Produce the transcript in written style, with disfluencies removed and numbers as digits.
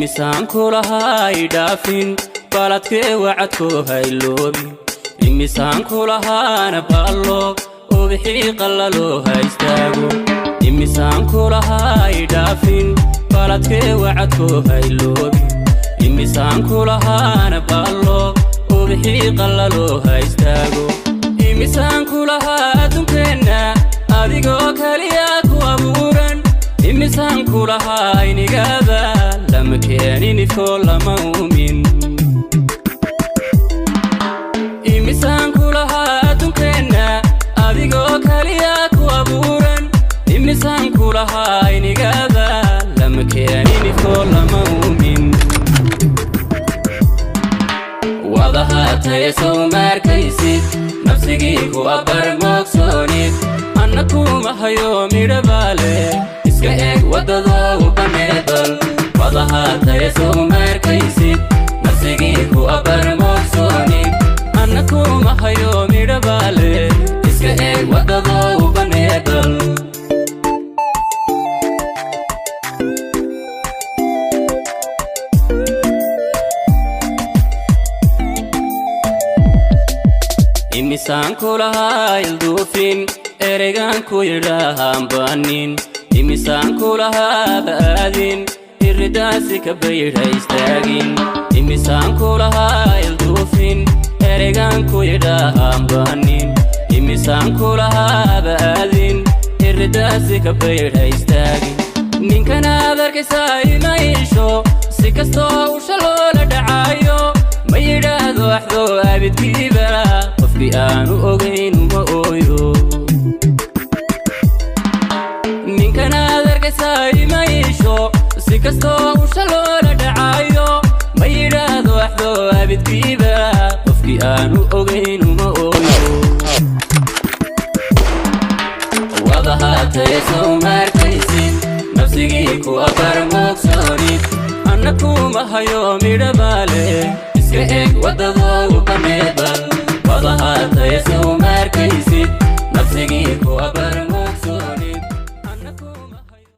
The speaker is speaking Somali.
Imisaan kulahaa idhaafin, baladkee wacadku hayloobin. Imisaan kulahaana baallo, ubixii qallaloo ha istaago. Imisaan kulahaa idhaafin, baladkee wacadku hayloobin. Imisaan kulahaana baallo, ubixii qallaloo ha istaago. Imisaan kulahaa adduunkeenna adigoo kaliya ku abuuran. Imisaan kulahaa aynigaada lama keenin ifkoo lama uumin. Imisaan kulahaa adduunkeenna adigoo kaliya ku abuuran. Imisaan kulahaa aynigaada lama keenin ifkoo lama uumin. Wadahaataya sow maarkaysid, nafsigii ku abbar moogsoonid. Anna kuma hayo midhabaale, iska eeg waddadoo baneebal. Wadahaataya sow maarkaysid, nafsigii ku abbar moogsoonid. Anna kuma hayo midhabaale, iska eeg waddadoo baneebal. Imisaan kulahaa ilduufin, ereygaan ku yidhaahaan baanin. Imisaan kulahaa ba'aadin, irridaasi ka baydha istaagin. Imisaan kulahaa ilduufin, ereygaan ku yidhaahaan baanin. Imisaan kulahaa ba'aadin, irridaasi ka baydha istaagin. Ninkanaad arkaysaa ima iisho, si kastoo usha loola dhacaayo. Ma yidhaahdo axdoo abidkiiba, qofkii aanu ogayn uma ooyo. Ninkanaad arkaysaa ima iisho, si kastoo usha loola dhacaayo. Ma yidhaahdo axdoo abidkiiba, qofkii aanu ogayn uma ooyo. Wadahaataya sow maarkaysid, nafsigii ku abbar moogsoonid. Anna kuma hayo midhabaale, iska eeg waddadoo